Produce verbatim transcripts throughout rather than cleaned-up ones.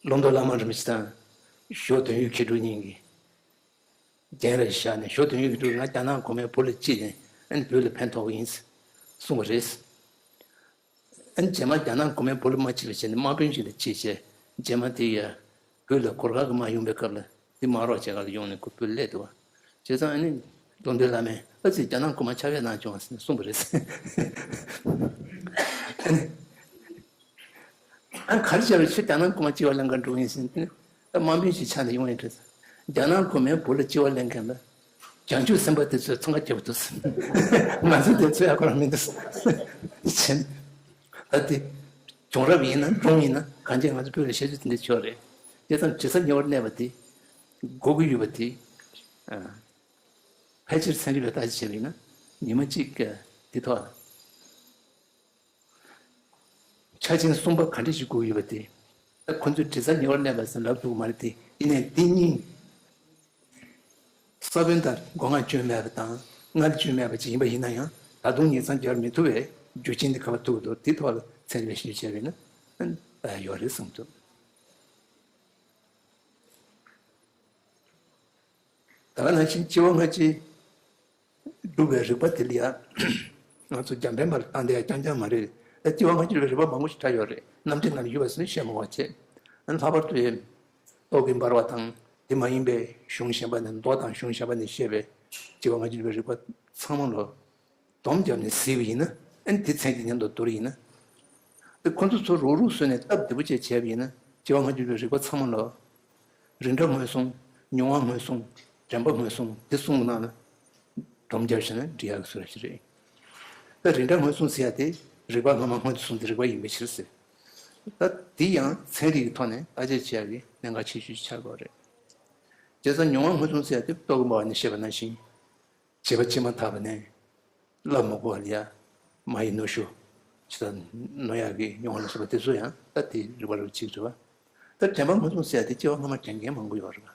ལུང་རྟོགས་བླ་མ་རིན་པོ་ཆེ་དང་ཞོ་དོན་ཡོད་མཁས་གྲུབ་གཉིས་ཀྱིས་རྒྱན་རེ་བཞག་ནས། ཞོ་དོན་ཡོད་མཁས་གྲུབ་ང་རྒྱ་ནག་གོང་མའི་བུ་ལ་སྐྱེས་ནས་ཨ་ནི་བོད་ལ་ཕན་ཐོགས་ཀྱི་ཡིན་གསུངས་པ་རེད། ཨ་ནི་རྗེས་མ་རྒྱ་ནག་གོང་མའི་བུ་ལ་མ་སྐྱེས་པ་བྱས་ནས་དམག་དཔོན་ཞིག་ལ་སྐྱེས་བྱས། རྗེས་མ་དེ་ཡ་བོད་ལ་གོར་ཁ་གི་དམག་ཡོང་པའི་སྐབས་ལ་དེ་དམག་རོགས་བྱེད་ག་ལ་ཡོང་ནས་ཁོ་བོད་སླེབས་འདུག་བ། བྱས་ཙང་ཨ་ནི་ལུང་རྟོགས་བླ་མས་ཨ་ཙི་རྒྱ་ནག་གོང་མ་ཆགས་ཡས་གནང་བྱུང་ཟེར་ནས་གསུངས་པ་རེད། ཨ་ནི་ཨ་ག་རེ་བྱས་པ་ཁྱོད་རྒྱ་ནག་གོང་མ་སྐྱེ་བ་ལེན་ག་འགྲོ་ཡིན་ཟེར་ནས། དམག་དཔོན་ཞིག་ཆགས་ནས་ཡོང་ཡིན་འདྲ། རྒྱ་ནག་གོང་མའི་བུ་ལ་སྐྱེ་བ་ལེན་མཁན་ལ་བྱང་ཆུབ་སེམས་དཔའ་དེ་ཚོས་འཚང་ཁ་རྒྱབ་འདུག། ང་ཚོ་དེ་ཚོ་ཡག་པོ་རང་མི་འདུག་བྱས་ནས། ད་དེ་བྱུང་རབས་ཡིན་ན་སྒྲུང་ཡིན་ན་གང་ཅི་ང་ཚོ་བོད་ལ་བཤད་རྒྱུ་དེ་འདྲ་ཆོག་རེད། དེ་ཙམ་དྲི་ཟ་ཉེ་བར་གནས་པ་དེ་དགོས་ཀྱི་ཡོད་པ་དེ། ཕལ་ཆེར་ཚན་རིག་པས་བརྟག་དཔྱད་བྱས་པ་ཡིན་ན་ཉི་མ་གཅིག་དེ་ཐོག་ལ། ཆ་ཆེན་གསུམ་པ་ག་འདྲ་ཞིག་དགོས་ཡོད་པ་དེ། ད་ཁོ་ཚོས་དྲི་ཟ་ཉེ་བར་གནས་པ་ཟེར་ལབ་ཐུབ་ཀྱི་མ་རེད་དེ། ཡིན་ནའི་འདི་གཉིས་ས་བོན་དང་སྒོ་ང་བཅོས་མེད་པ་དང་མངལ་བཅོས་མེད་པ་ཅིག་ཡིན་པ་ཡིན་ན་ཡང་ད་དུང་ཉིང་མཚམས་སྦྱར་མི་ཐུབ་པའི་རྒྱུ་རྐྱེན་དེ་ག་པར་ཐུག་འདུག། དེ་ཐོག་ལ་ཚན་རིག་ཞིབ་བྱས་པ་ཡིན་ན་ཡོད་རེད་བསམ་ཐུབ། ད་ག་ནང་བཞིན་སྐྱེ་བ་སྔ་ཕྱི་སྒྲུབ་པའི་རིགས་པ་དེ་ལ་ཡང་ང་ཚོ་རྒྱ་འཕེན་པར་བཏང་དེ་ཡང་རྐྱང་རྐྱང་མ་རེད། ད་སྐྱེ་བ་སྔ་ཕྱི་སྒྲུབ་པའི་རིགས་པ་མང་པོ་ཞིག་གྲས་ཡོད་རེད། རྣམ་འགྲེལ་ནང་ལ་ཡོད་པ་ཟེར་ནས་བཤད་མ་དགོས་པ་བྱས། ཨ་ནི་ལྷག་པར་དུ་ཡང་རྟོག་གེ་འབར་བ་དང་དེ་མ་ཡིན་པའི་གཞུང་གཞན་པ་ནས་མདོ་དང་གཞུང་གཞན་པ་ནས་བཤད་པའི་སྐྱེ་བ་སྔ་ཕྱི་སྒྲུབ་པའི་རིགས་པ་ཚང་མ་ལོ། སྡོམ་བརྒྱབ་ནས་གཟིགས་པ་ཡིན་ན། ཨ་ནི་དེ་ཚན་གྱི་མཉམ་དུ་བསྡུར་ཡིན་ན། དེ་ཁོ་ཚོ་ཚོ་རུག་རུག་བཟོས་ནས་སྟབས་བདེ་པོ་བྱས་བྱས་པ་ཡིན་ན་སྐྱེ་བ་སྔ་ཕྱི་སྒྲུབ་པའི་རིགས་པ་ཚང་མ་ལ། རིགས་འདྲ་སྔོན་སོང་། མྱོང་བ་སྔོན་སོང་། དྲན་པ་སྔོན་སོང་དེ་གསུམ་གྱི་ནང་ལ་སྡོམ་བརྒྱབ་བྱས་ན་འགྲིག་ཡག་གི་བཟོ་འདྲ་ཞིག་རེད། ད་རིགས་འདྲ་སྔོན་སོང་ཟེར་ཡ་དེ་རིགས་པ་སྔ་མ་སྔོན་དུ་སོང་སྟེ་རིགས་པ་ཡིན་པའི་ཕྱིར་ཟེར། ད་དེ་ཡང་ཚན་རིག་གི་ཐོག་ནས་བརྟག་དཔྱད་བྱེད་ཡ་གི་གནད་འགག་ཆེ་ཤོས་ཤིག་ཆགས་དགོས་རེད། བྱས་ཙང་མྱོང་བ་སྔོན་སོང་ཟེར་ཡ་དེ་རྟོག་གེ་འབར་བ་ནས་བཤད་པ་ནང་བཞིན། བྱེད་པ་ཕྱི་མ་དག་པ་ནས། སླབ་མ་དགོས་པ་ལ་ཡ། མ་ཡི་ནོར་འཁྲུལ། ཇི་ལྟར་ནོར་ཡག་གི་མྱོང་བ་ལ་སོགས་པ་དེ་ཚོ་ཡང་ད་དེ་རིགས་པ་རུ་གཅིག་རེད་པ། ད་དྲན་པ་སྔོན་སོང་ཟེར་ཡ་དེ་སྐྱེ་བ་སྔ་མ་དྲན་མཁན་མང་པོ་ཡོད་རེད་པ།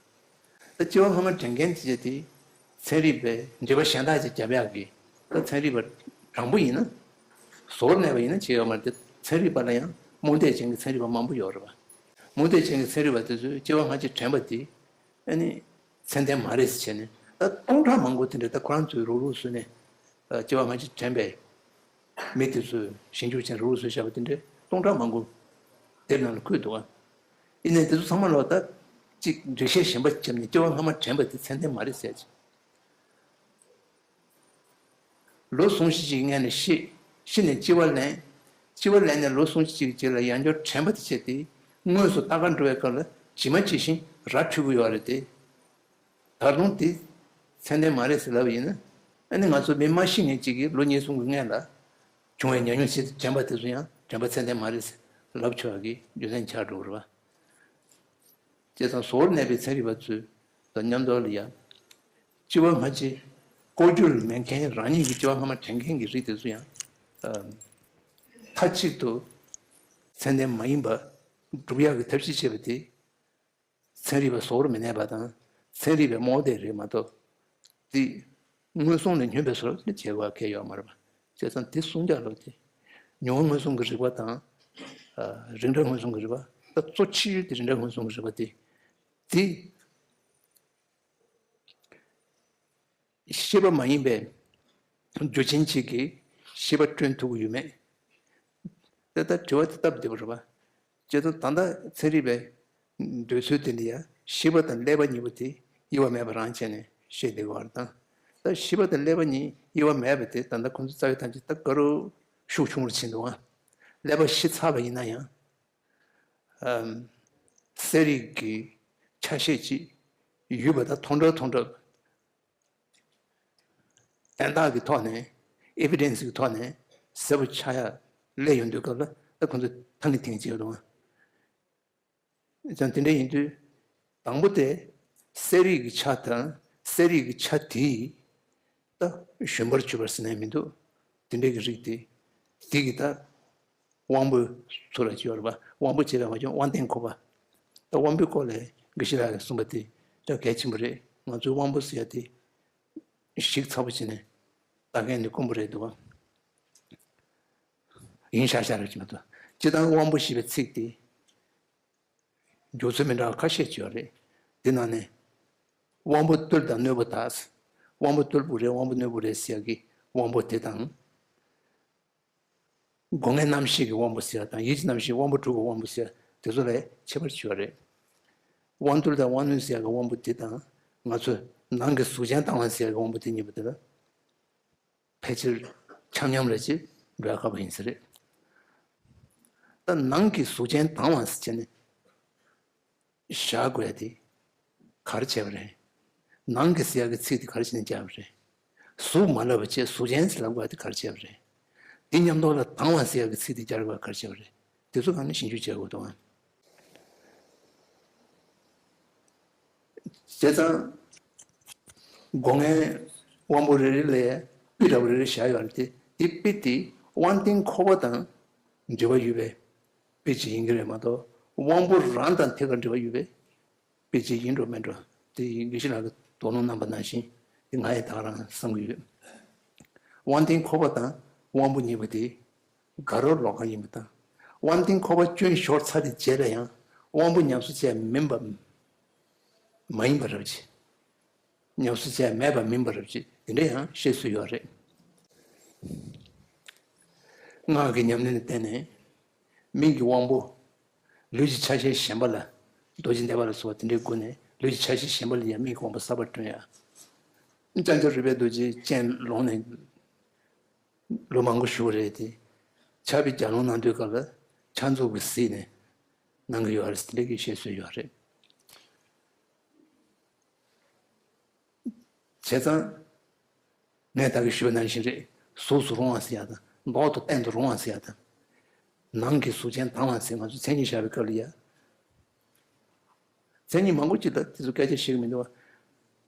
ད་སྐྱེ་བ་སྔ་མ་དྲན་མཁན་དེ་བྱས་དེ། ཚན་རིག་པས་འགྲེལ་པ་གཞན་དག་ཅིག་རྒྱབ་ཡག་གི། ད་ཚན་རིག་པ་དྲང་པོ་ཡིན་ན། ཟུར་གནས་པ་ཡིན་ན་བྱེད་ཡོད་མ་རེད་དེ། ཚན་རིག་པ་ལ་ཡང་རྨོངས་དད་ཅན་གྱི་ཚན་རིག་པ་མང་པོ་ཡོད་རེད་པ། རྨོངས་དད་ཅན་གྱི་ཚན་རིག་པ་དེ་ཚོས་སྐྱེ་བ་སྔ་ཕྱི་དྲན་པ་དེ། ཨ་ནི། ཚད་ལྡན་མ་རེད་ཟེར་བྱས་ནས་ད་སྟོང་ཕྲག་མང་པོ་དེ་འདྲ་ད་ཁོ་རང་ཚོས་རུག་རུག་བཟོས་ནས། ཨ་སྐྱེ་བ་སྔ་ཕྱི་དྲན་པའི་མི་དེ་ཚོས་ཞིབ་འཇུག་བྱས་ནས་རུག་རུག་བཟོས་བཞག་པ་དེ་འདྲ་སྟོང་ཕྲག་མང་པོ་དེབ་ནང་ལ་བཀོད་འདུག་ཨ། ཡིན་ནའི་དེ་ཚོ་ཚང་མ་ལོག་ད་ཅིག་འགྲེལ་བཤད་གཞན་པ་བརྒྱབ་ནས་སྐྱེ་བ་སྔ་མ་དྲན་པ་དེ་ཚད་ལྡན་མ་རེད་ཟེར་ཅིག། ལོ་ཟུང་ཞིག་ཅིག་སྔོན་ནས་ཤི། ཤི་ནས་འཆི་བ་ལེན། འཆི་བ་ལེན་ནས་ལོ་ཟུང་ཞིག་ཅིག་རྗེས་ལ་ཡང་བསྐྱར་དྲན་པ་དེ་བྱས་ཏེ་དངོས་སུ་ལྟ་ག་འགྲོ་བའི་སྐབས་ལ་ཇི་མ་ཇི་བཞིན་ར་འཕྲོད་ཀྱི་ཡོད་རེད་དེ། ད་དུང་དེ་ཚད་ལྡན་མ་རེད་ཟེར་ལབ་པ་ཡིན་ན། ཨ་ནི་ང་ཚོ་མི་མ་ཤི་ངེས་ཅིག་གིས་ལོ་ཉེར་གསུམ་གྱི་སྔོན་ལ་བྱུང་བའི་ཉམས་མྱོང་ཞིག་དྲན་པ་དེ་ཚོ་ཡང་དྲན་པ་ཚད་ལྡན་མ་རེད་ཟེར་ལབ་ཆོག་གི་རྒྱུ་མཚན་ཆགས་འགྲོ་གི་རེད་པ། བྱས་ཙང་ཟུར་གནས་པའི་ཚན་རིག་པ་ཚོས་དང་མཉམ་དུ་ལ་ཡང་། སྐྱེ་བ་སྔ་ཕྱི་ལྐོག་གྱུར་མེད་མཁན་རང་ཉིད་ཀྱི་སྐྱེ་བ་སྔ་མ་དྲན་མཁན་གྱི་རིགས་དེ་ཚོ་ཡང་། ཨ། མཐའ་གཅིག་ཏུ་ཚད་ལྡན་མ་ཡིན་པ་སྒྲུབ་ཡག་གི་ཐབས་ཤེས་བྱས་པ་དེ། ཚན་རིག་པ་ཟུར་མི་གནས་པ་དང་ཚན་རིག་པའི་རྨོངས་དད་རེད་མ་གཏོགས། དེ་སྔོན་སོང་ལས་སྙོན་པའི་བཟོ་འདྲ་བྱེད་དགོས་གལ་ཡོད་མ་རེད་པ། བྱས་ཙང་དེ་གསུང་རྒྱག་ལོ་དེ། མྱོང་བ་སྔོན་སོང་གི་རིགས་པ་དང་། ཨ། རིགས་འདྲ་སྔོན་སོང་གི་རིགས་པ། ད་གཙོ་ཆེ་ཤོས་དེ་རིགས་འདྲ་སྔོན་སོང་གི་རིགས་པ་དེ། དེ། ཤེས་པ་མ་ཡིན་པའི་རྒྱུ་རྐྱེན་གཅིག་གིས་ཤེས་པ་བསྐྲུན་ཐུབ་ཀྱི་ཡོད་མེད། དེ་ལྟར་དྲི་བ་དེ་སྟབས་བདེ་པོ་རེད་པ། བྱས་ཙང་ད་ལྟ་ཚན་རིག་པའི་འདོད་ཚུལ་དེ་འདི་ཡང་ཤེས་པ་དང་ཀླད་པ་གཉིས་པོ་དེ་དབྱེ་བ་མེད་པ་རང་བྱས་ནས་བཤད་བསྡད་ཀྱི་ཡོད་རེད་དང་། ད་ཤེས་པ་དང་ཀླད་པ་གཉིས་དབྱེ་བ་མེད་པ་དེ་ད་ལྟ་ཁོང་ཚོ་རྩ་བའི་ཐམས་ཅད་ད་དགའ་རབ་ཤུགས་ཆུང་རུ་ཕྱིན་འདུག་ཨ། ཀླད་པ་ཤི་ཚར་བ་ཡིན་ན་ཡང་། ཨམ། གསལ་རིག་གི་ཆ་ཤས་ཅིག་ཡོད་པ་དང་མཐོང་གྲོལ་མཐོང་གྲོལ། དན་རྟགས་ཀྱི་ཐོག་ནས། ཨེ་བི་ཌེན་སི་གི་ཐོག་ནས་གསལ་པོ་ཆགས་ཡ་སླེབས་ཡོང་དུས་སྐབས་ལ་ད་ཁོང་ཚོ་ཐང་གི་ཐིང་བྱེད་རུང་། ཙང་དེ་འདྲ་ཡིན་དུས། དང་པོ་དེ། གསལ་རིག་གི་ཆ་དང་གསལ་རིག་གི་ཆ་དེས་ད་ཞོན་པར་གྱུར་པར་ཟེར་ནས་མི་འདུག། དེ་འདྲ་གི་རིགས་དེ། དེ་གི་ད། དབང་པོའི་ཚུལ་ལ་བྱེད་པ་རེད་པ། དབང་པོ་བྱེད་པའི་ང་ཚོ་དབང་རྟེན་འཁོར་བ། ད་དབང་པོའི་སྐོར་ལ་དགེ་བཤེས་ལགས་ཀྱིས་གསུངས་པ་དེ་ད་གལ་ཆེན་པོ་རེད། ང་ཚོའི་དབང་པོ་ཟེར་ཡ་དེ་ཞིབ་ཚགས་པོ་བྱས་ནས་ལྟ་མཁན་ནི་དཀོན་པོ་རེད་འདུག་བ། ཡིན་ཤག་ཤག་རེད་ཀྱི་མ་གཏོགས། སྤྱིར་བཏང་དབང་པོ་ཞེས་པའི་ཚིག་དེ་ འགྱུར་ཚུལ་མི་འདྲ་བ་ཁ་ཤས་ཅིག་ཡོད་རེད། དེ་ནང་ནས་དབང་པོ་རྟུལ་དང་རྣོན་པོ་དག་དབང་པོ་རྟུལ་པོ་རེད། དབང་པོ་རྣོན་པོ་རེད་ཟེར་ཡག་གི་དབང་པོ་དེ་དང་། སྒོ་ལྔའི་རྣམ་ཤེས་ཀྱི་དབང་པོ་ཟེར་ཡག་དང་ཡིད་ཀྱི་རྣམ་ཤེས་དབང་པོ་དྲུག་གི་དབང་པོ་ཟེར་ཡག་དེ་ཚོ་ལ་ཁྱད་པར་ཅིག་ཡོད་རེད། དབང་རྟུལ་དང་དབང་རྣོན་ཟེར་ཡག་གི་དབང་པོ་དེ་དང་ང་ཚོ་ནང་གི་གཟུགས་ཅན་དང་བ་ཟེར་ཡག་གི་དབང་པོ་དེ་གཉིས་པོ་དེ་ལ་ཕལ་ཆེར་ཆ་མཉམ་རེད་ཅེས་འགྲོ་ཡག་ཁག་པོ་ཡིན་ས་རེད། ད་ནང་གི་གཟུགས་ཅན་དང་བ་ཟེར་བྱས་ནས། བཞག་དགོས་དེ་ག་རེ་བྱས་པ་རེད། ནང་གི་ཟེར་ཡག་གི་ཚིག་དེ་ག་རེ་བྱས་ནས་བརྒྱབ་པ་རེད། གཟུགས་མ་ལབ་པ་བྱས་གཟུགས་ཅན་ཟེར་ལབ་དགོས་དེ་ག་རེ་བྱས་པ་རེད། དེ་མཉམ་དུ་ལ་དང་བ་ཟེར་ཡག་གི་ཚིག་དེ་སྦྱར་དགོས་ག་རེ་བྱས་པ་རེད། དེ་ཚོ་གང་ནས་ཞིབ་འཇུག་བྱེད་དགོས་འདུག་ཨང་། བྱས་ཙང་སྒོ་ལྔའི་དབང་པོ་རེ་རེ་ལ་པི་འདྲ་བོ་རེ་རེ་བཞག་ཡོད་རེད་དེ། དེ་པི་དེ་དབང་ལྡན་འཁོར་བ་དང་འབྲེལ་བ་ཡོད་པའི་པི་ཅིག་ཡིན་གྱི་རེད་མ་གཏོགས། དབང་པོ་རང་དང་ཐད་ཀར་འབྲེལ་བ་ཡོད་པའི་པི་ཅིག་ཡིན་འགྲོ་མིན་འགྲོ། དེ་དགེ་བཤེས་ལགས་ཀྱིས་དོགས་སློང་གནང་པ་ནང་བཞིན་དེ་ང་ཡང་ད་ག་རང་བསམ་གྱི་ཡོད། དབང་ལྡན་འཁོར་བ་དང་དབང་པོ་གཉིས་པོ་དེ་དགའ་རབ་ལོག་པ་ཡིན་པ་དང་། དབང་ལྡན་འཁོར་བ་སྐྱོན་ཤོར་ཚར་དེ་རྗེས་ལ་ཡང་དབང་པོ་ཉམས་སུ་བཅས་མིན་པ་མ་ཡིན་པ་རབ་ཅིག་ཉམས་སུ་བཅས་མེད་པ་མིན་པ་རབ་ཅིག་དེ་འདྲ་ཡང་བཤད་སྲོལ་ཡོད་རེད། སྔགས་ཀྱི་ཉམས་ལེན་ལ་བརྟེན་ནས་མིག་གི་དབང་པོ་ལུས་ཀྱི་ཆ་ཤས་གཞན་པ་ལ། རྡོ་རྗེ་བཟླས་པ་ལ་སོགས་པ་དེ་འདྲའི་སྒོ་ནས་ལུས་ཀྱི་ཆ་ཤས་གཞན་པ་ལ་ཡང་མིག་གི་དབང་པོ་གསར་པ་བསྐྲུན་ཡ། ལྕང་སྐྱ་རོལ་པའི་རྡོ་རྗེ་སྤྱན་ལོང་ནས་ལོ་མང་པོ་བཞུགས་རེད་དེ། ཕྱག་དཔེ་རྒྱབ་ལོང་གནང་དུས་སྐབས་ལ་ཕྱག་མཛུབ་ཀྱིས་གཟིགས་ནས་གནང་གི་ཡོད་རེད་དེ་འདྲ་གི་བཤད་སྲོལ་ཡོད་རེད། བྱས་ཙང་། ངས་ད་གིན་ཞུས་པ་ནང་བཞིན་རེད། གཟུགས་སུ་རུང་བ་ཟེར་ཡ་དང་མདོག་ཏུ་སྟན་དུ་རུང་བ་ཟེར་ཡ་དང་། ནང་གི་གཟུགས་ཅན་དང་བ་ཟེར་ང་ཚོ་མཚན་ཉིད་བཞག་པའི་སྐབས་ལ་ཡ། མཚན་ཉིད་མང་པོ་ཅིག་ད་དེ་ཚོ་སྐད་ཆ་བཤད་ཀྱི་མི་འདུག་བ།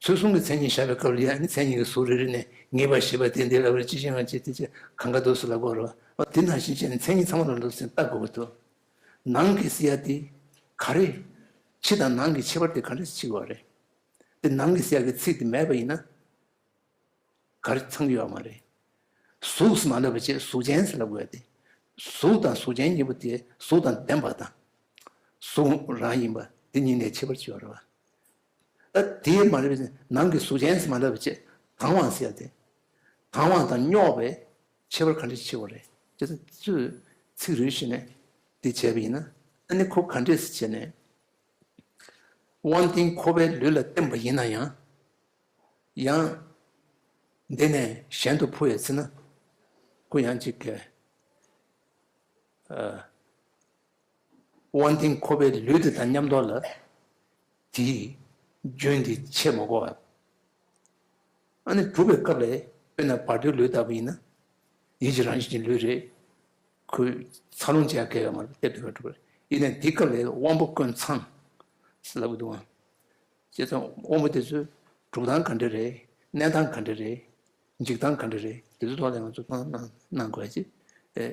ཚུལ་གསུམ་གྱི་མཚན་ཉིད་བཞག་པའི་སྐབས་ལ་ཡ་ནི་མཚན་ཉིད་ཀྱི་གཟུགས་རེ་རེ་ནས་ངེས་པ་ཞེས་པ་དེ་འདི་ལ་བར་ཅི་ཞིག་ང་ཅི་དེ་ཅི་གང་ག་འདུག་སུ་ལ་གོ་རོ། བ་དེ་ནང་བཞིན་བྱས་ནས་མཚན་ཉིད་ཚང་མ་ལ་འདུག་ཟེར་ལྟ་དགོས་པ་འདུག་ནང་གི་ཟེར་ཡ་དེ་ག་རེ། ཕྱི་དང་ནང་གི་ཁྱད་པར་དེ་ག་འདྲ་ཕྱེ་དགོས་རེད། དེ་ནང་གི་ཟེར་ཡ་གི་ཚིག་དེ་མེད་པ་ཡིན་ན། ག་རེ་ཚང་གི་ཡོད་མ་རེད། གཟུགས་སུ་མ་ལབ་པ་བྱས་གཟུགས་ཅན་ཟེར་ལབ་དགོས་ཏེ། གཟུགས་དང་གཟུགས་ཅན་གཉིས་པོ་དེ་གཟུགས་དང་ལྡན་པ་དང་། གཟུགས་རང་ཡིན་པ་དེ་གཉིས་ནས་ཁྱད་པར་ཅི་ཡོད་རེད་བ། ད་དེ་མ་ལབ་པ་བྱས་ནང་གི་གཟུགས་ཅན་ཟེར་མ་ལབ་པ་བྱས་དང་བ་ཟེར་ཏེ། དང་བ་དང་རྙོག་པའི་ཁྱད་པར་ག་འདྲ་ཕྱེ་དགོས་རེད། དེ་ཚོ་ཚིག་རེ་ཞུས་ནས་དེ་བྱས་པ་ཡིན་ན་ཨ་ནི་ཁོ་ག་འདྲས་སེ་བྱས་ནས། དབང་ལྡན་འཁོར་བའི་ལུས་ལ་བརྟེན་པ་ཡིན་ན་ཡང་། ཡང་། འདི་ནས་གཞན་དུ་འཕོ་བའི་ཚེ་ན། ཁོ་ཡང་གཅིག་གི། ཨ། དབང་ལྡན་འཁོར་བའི་ལུས་དེ་དང་མཉམ་དུ་ལ། དེའི་རྒྱུན་དེ་ཆད་མ་དགོས་པ། ཨ་ནི་སྒྲུབ་པའི་སྐབས་ལ་དཔེར་ན་བར་དོའི་ལུས་ལྟ་བུ་ཡིན་ན། ཡིད་ཀྱི་རང་བཞིན་གྱི་ལུས་རེད། ཁོས་འཚར་ལོངས་བྱེད་ཡ་གལ་ཡོད་མ་རེད་དེ་སྒྲུབ་པ་སྒྲུབ་པ་རེད། ཡིན་ནའི་འདི་སྐབས་ལ་དབང་པོ་ཀུན་ཚང་། ཟེར་ལབ་ཀྱི་འདུག་ཨང་། བྱས་ཙང་དབང་པོ་དེ་ཚོའི་གྲུབ་སྟངས་ག་འདྲ་རེད། གནས་སྟངས་ག་འདྲ་རེད། འཇིག་སྟངས་ག་འདྲ་རེད། དེ་ཚོའི་ཐོག་ལ་ང་ཚོ་གཏམ་གནང་གནང་དགོས་ཀྱི་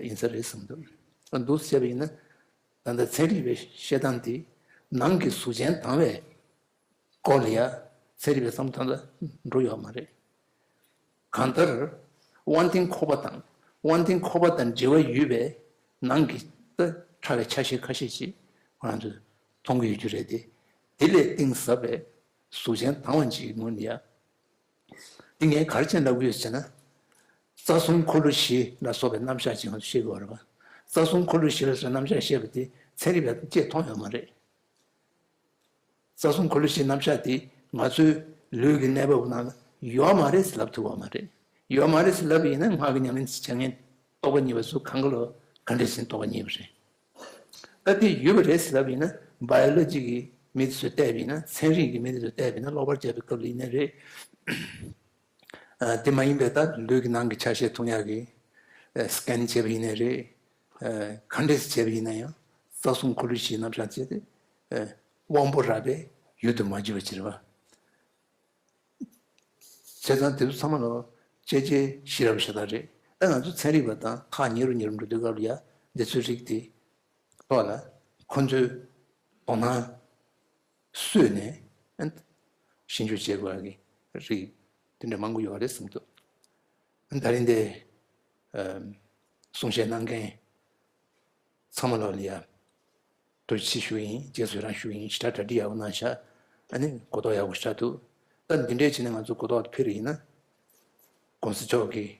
ཡིན་ས་རེད་བསམ་འདུག་ཨ་འདུག་སེ་བྱས་པ་ཡིན་ན། ད་ལྟ་ཚན་རིག་པའི་བཤད་སྟངས་དེ་ནང་གི་གཟུགས་ཅན་དང་བའི་སྐོར་ལ་ཡ་ཚན་རིག་པའི་བསམ་བློ་ད་ལྟ་འགྲོ་ཡོད་མ་རེད། གང་ལྟར། དབང་ལྡན་འཁོར་བ་དང་དབང་ལྡན་འཁོར་བ་དང་འབྲེལ་བ་ཡོད་པའི་ནང་གི་ཕྲ་བའི་ཆ་ཤས་ཁ་ཤས་ཤིག་ང་ཚོས་མཐོང་གི་ཡོད་རྒྱུ་རེད་དེ། དེ་ལས་གཏིང་ཟབ་པའི་གཟུགས་ཅན་དང་བ་ཅིག་གི་ངོས་ནས་ཡ། འདི་ངས་ག་རེ་བྱས་ལབ་ཀྱི་ཡོད་ཟེར་ན། རྩ་གསུམ་འཁོར་ལོ་བཞི་ལ་སོགས་པའི་རྣམ་གཞག་ཅིག་ང་ཚོས་ཤེས་དགོས་རེད་པ། རྩ་གསུམ་འཁོར་ལོ་བཞི་ལ་སོགས་པའི་རྣམ་གཞག་བཤད་པ་དེ་ཚན་རིག་པས་ཅིས་མཐོང་ཡོད་མ་རེད། རྩ་གསུམ་འཁོར་ལོ་བཞིའི་རྣམ་གཞག་དེ་ང་ཚོའི་ལུས་ཀྱི་གནས་བབ་ནང་ལ་ཡོད་མ་རེད་ཟེར་ལབ་ཐུབ་པ་མ་རེད། ཡོད་མ་རེད་ཟེར་ལབ་པ་ཡིན་ན་སྔགས་ཀྱི་ཉམས་ལེན་བྱེད་མཁན་རྟོགས་པ་གཉིས་པ་ཚོ་གང་ག་ལ་ག་འདྲ་ཞིག་རྟོགས་པ་གཉིས་པ་རེད། ད་དེ་ཡོད་པ་རེད་ཟེར་ལབ་པ་ཡིན་ན་བ་ཡོ་ལོ་ཇི་གི་མི་དེ་ཚོས་བལྟས་པ་ཡིན་ན་ཚན་རིག་གི་མི་དེ་ཚོས་བལྟས་པ་ཡིན་ན་ཀློག་པར་བྱས་པའི་སྐབས་ལ་ཡིན་ནའི་རེད། ཨ། དེ་མ་ཡིན་པའི་ད་ལུས་ཀྱི་ནང་གི་ཆ་ཤས་མཐོང་ཡག་གི་ཨ། སི་ཀེན་བྱས་པ་ཡིན་ནའི་རེད། ཨ། ག་འདྲས་བྱས་པ་ཡིན་ན་ཡང་རྩ་གསུམ་འཁོར་ལོ་བཞིའི་རྣམ་གཞག་བྱས་ཏེ་ཨ། དབང་པོ་རགས་པས་ཡུལ་དུ་མ་གྱུར་པ་ཅིག་རེད་པ། བྱས་ཙང་དེ་ཚོ་ཚང་མ་ལ་དཔྱད་བྱའི་ཤེས་རབ་ཤ་སྟག་རེད། ད་ང་ཚོ་ཚན་རིག་པ་དང་ཐག་ཉེ་རུ་ཉེ་རུ་འགྲོ་དུས་སྐབས་ལ་ཡ་འདི་ཚོའི་རིགས་དེ་ཐོག་ལ་ཁོ་ཚོའི་དོ་སྣང་གསོས་ནས་ཨ། ཞིབ་འཇུག་བྱེད་དགོས་ཀྱི་རིགས་དེ་འདྲ་མང་པོ་ཡོད་རེད་བསམ་འདུག་ཨ། ད་རིང་འདི་ཨ། གསུང་བཤད་གནང་མཁན་ཚང་མ་ལོག་ལ་ཡ་ ཐུགས་རྗེ་ཆེ་ཞུ་ཡིན། རྗེས་སུ་ཡི་རང་ཞུ་ཡིན། ཞེ་དྲག་གྲ་སྒྲིག་ཡག་པོ་གནང་ཤག་ཨ་ནི་གོ་རྟོགས་ཡག་པོ་ཞེ་དྲག་འདུག་ད་འདི་འདྲས་བྱས་ནས་ང་ཚོ་གོ་རྟོགས་འཕེར་ཡིན་ན། གོང་ས་མཆོག་གིས་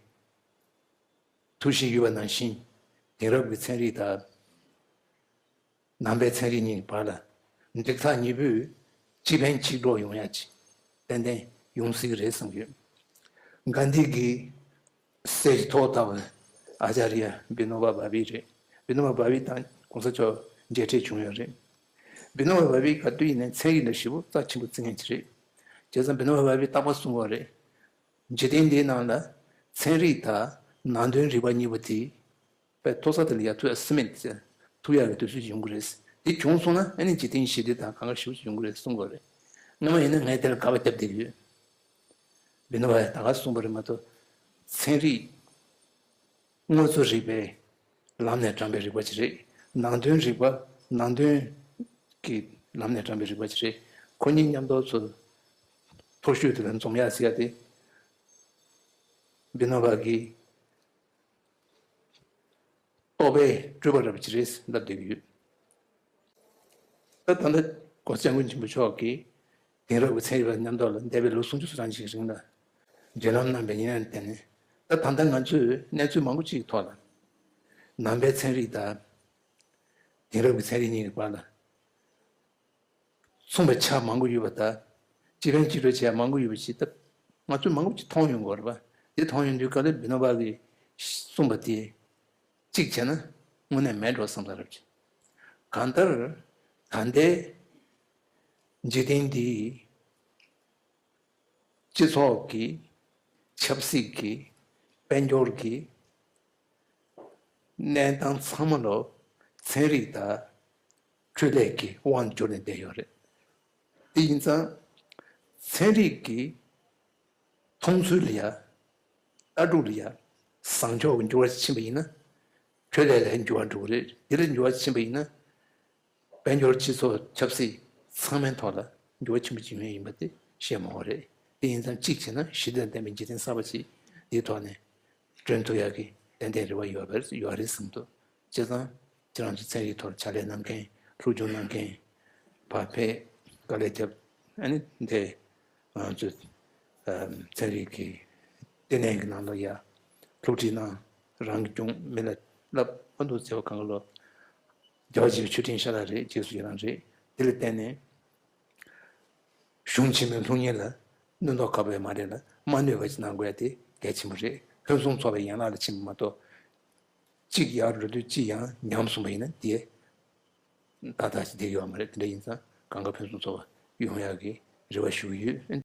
ཐུགས་བཞེད་ཡོད་པ་ནང་བཞིན། དེང་རབས་ཀྱི་ཚན་རིག་དང་ནང་པའི་ཚན་རིག་གཉིས་ཀྱི་བར་ལ་འགྲིག་ཐག་ཉེ་པོས་གཅིག་ཕན་གཅིག་གྲོགས་ཡོང་ཡ་ཅིག་ཏན་ཏན་ཡོང་སྲིད་ཀྱི་རེད་བསམ་གྱི་ཡོད། གྷན་དྷི་གི་སྲས་ཀྱི་ཐོག་ལྟ་བུ་ཨ་ཅཱརྱ་བི་ནོ་བ་བྷ་བྷི་རེད། བི་ནོ་བ་བྷ་བྷི་དང་གོང་ས་མཆོག་མཇལ་འཕྲད་བྱུང་ཡོད་རེད། བི་ནོ་བ་བྷ་བྷི་ག་དུས་ཡིན་ནའི་ཚན་རིག་ལ་ཞེ་པོ་རྩ་ཆེན་པོ་བརྩི་མཁན་ཅིག་རེད། བྱས་ཙང་བི་ནོ་བ་བྷ་བྷི་རྟག་པར་གསུང་གི་ཡོད་རེད། འཇིག་རྟེན་འདིའི་ནང་ལ་ཚན་རིག་དང་ནང་དོན་རིག་པ་གཉིས་པོ་དེ་དཔེ་མཐོ་ས་དེ་ལ་ཡར་ཐུག་ཡ་སི་མེད་ཐུག་ཡག་གི་དུས་ཚོད་ཡོང་གི་རེད། དེ་བྱུང་སོང་ན་ཨ་ནི་འཇིག་རྟེན་ཞི་བདེ་དང་གང་ག་ཞེ་པོ་ཅིག་ཡོང་གི་རེད་གསུང་གི་ཡོད་རེད། སྔོན་མ་ཡིན་ན་ངས་དེ་ལ་དགག་པ་བརྒྱབ་བསྡད་ཀྱི་ཡོད། བི་ནོ་བ་ཡ་ད་ག་གསུངས་པ་རེད་མ་གཏོགས། ཚན་རིག་དངོས་གཙོ་རིག་པའི་ལམ་ནས་དྲངས་པའི་རིག་པ་ཅིག་རེད། ནང་དོན་རིག་པ། ནང་དོན་གྱི་ལམ་ནས་དྲངས་པའི་རིག་པ་ཅིག་རེད། ཁོ་གཉིས་མཉམ་དུ་ཚུར་མཐོ་ཤོས་དེ་ལ་འཛོམས་ཡག་ཟེར་ཡ་དེ། བི་ནོ་བ་གིས་རྟོགས་པའི་སྤྲུལ་པ་འདྲ་པོ་ཅིག་རེད་ལབ་བསྡད་ཀྱི་ཡོད། ད་ད་ལྟ་༸གོང་ས་༸སྐྱབས་མགོན་ཆེན་པོ་མཆོག་གིས་དེང་རབས་ཀྱི་ཚན་རིག་པ་མཉམ་དུ་ལ་འདས་པའི་ལོ་སུམ་ཅུ་སོ་གྲངས་ཤིག་རིང་ལ་འབྲེལ་ལམ་གནང་བའི་ཉིན་ནས་བརྟེན་ནས། ད་ད་ལྟ་ང་ཚོས་གནས་ཚུལ་མང་པོ་ཅིག་ཐོག་ལ་ནང་པའི་ཚན་རིག་དང་དེང་རབས་ཀྱི་ཚན་རིག་གཉིས་ཀྱི་བར་ལ་མཚུངས་པའི་ཆ་མང་པོ་ཡོད་པ་དང་། གཅིག་ཕན་གཅིག་གྲོགས་བྱེད་ཡ་མང་པོ་ཡོད་པ་ཞིག་ད་ང་ཚོས་མང་པོ་ཅིག་མཐོང་ཡོང་གི་ཡོད་རེད་པ། དེ་མཐོང་ཡོང་དུས་སྐབས་ལ་བི་ནོ་བ་གིས་གསུངས་པ་དེ་གཅིག་བྱས་ན་དངོས་གནས་མེད་འགྲོ་བསམ་ས་རབ་ཅིག་གང་ལྟར་ད་ལྟའི་འཇིག་རྟེན་འདིའི་སྤྱི་ཚོགས་ཀྱི། ཆབ་སྲིད་ཀྱི། དཔལ་འབྱོར་གྱི་གནས་སྟངས་ཚང་མ་ལོ་ཚན་རིག་དང་འཕྲོད་ལས་ཀྱི་དབང་གྱུར་ནས་བསྡད་ཡོད་རེད། དེ་ཡིན་ཙང་ཚན་རིག་གི་མཐོང་ཚུལ་ལ་ཡ། ལྟ་གྲུབ་ལ་ཡ། བཟང་ཕྱོགས་ཀྱི་འགྱུར་བ་ཕྱིན་པ་ཡིན་ན། འཕྲོད་ལས་ལ་འགྱུར་བ་འགྲོ་གི་རེད། དེ་ལ་འགྱུར་བ་ཕྱིན་པ་ཡིན་ན། དཔལ་འབྱོར། སྤྱི་ཚོགས། ཆབ་སྲིད་ཚང་མའི་ཐོག་ལ་འགྱུར་བ་ཆེན་པོ་ཅིག་ཡོང་ཡིན་པ་དེ་བཤད་མ་འོས་རེད། དེ་ཡིན་ཙང་གཅིག་བྱས་ན་ཞི་བདེ་དང་ལྡན་པའི་འཇིག་རྟེན་གསར་པ་ཞིག་དེའི་ཐོག་ནས་བསྐྲུན་ཐུབ་ཡག་གི་ཏན་ཏན་རེ་བ་ཡོད་པ་ཡོད་རེད་བསམ་འདུག་བྱས་ཙང་ཁྱེད་རང་ཚོ་ཚན་རིག་ཐོག་ལ་ཕྱག་ལས་གནང་མཁན། སློབ་སྦྱོང་གནང་མཁན། བག་ཕེབས་དཀའ་ལས་བརྒྱབ། ཨ་ནི་འདི་ང་ཚོ་ཚན་རིག་གི་ལྟེ་གནས་ཀྱི་ནང་ལ་ཡ་སློབ་ཁྲིད་གནང་། རང་གི་སྐྱོང་། མི་ལ་བསླབ། ཨ་འདུག་ཟེར་བ་གང་ག་ལོ། རྒྱལ་བ་རྗེ་བཙུན་མཆོད་སྤྲིན་ཤ་སྟག་རེད། རྗེས་སུ་ཡི་རང་རེད། དེ་ལ་བརྟེན་ནས་གཞུང་ཆེན་མོའི་སློབ་གཉེར་ལ་གནོད་མདོག་ཁ་པོ་མ་རེད་ལ། མ་གནོད་པ་ཅིག་གནང་དགོས་ཡ་དེ་གལ་ཆེན་པོ་རེད། ཕུན་སུམ་ཚོགས་པའི་ཡན་ལག་ལ་ཕྱིན་པ་མ་གཏོགས། གཅིག་ཡར་འགྲོ་དུས་གཅིག་ཡང་ཉམས་སོང་བ་ཡིན་ན་དེ་ཏག་ཏག་ཅིག་བསྡད་ཡོད་མ་རེད། དེ་འདྲ་ཡིན་ཙང་གང་ག་ཕུན་སུམ་ཚོགས་པ་ཡོང་ཡག་གི་རེ་བ་ཞུ་གི་ཡོད།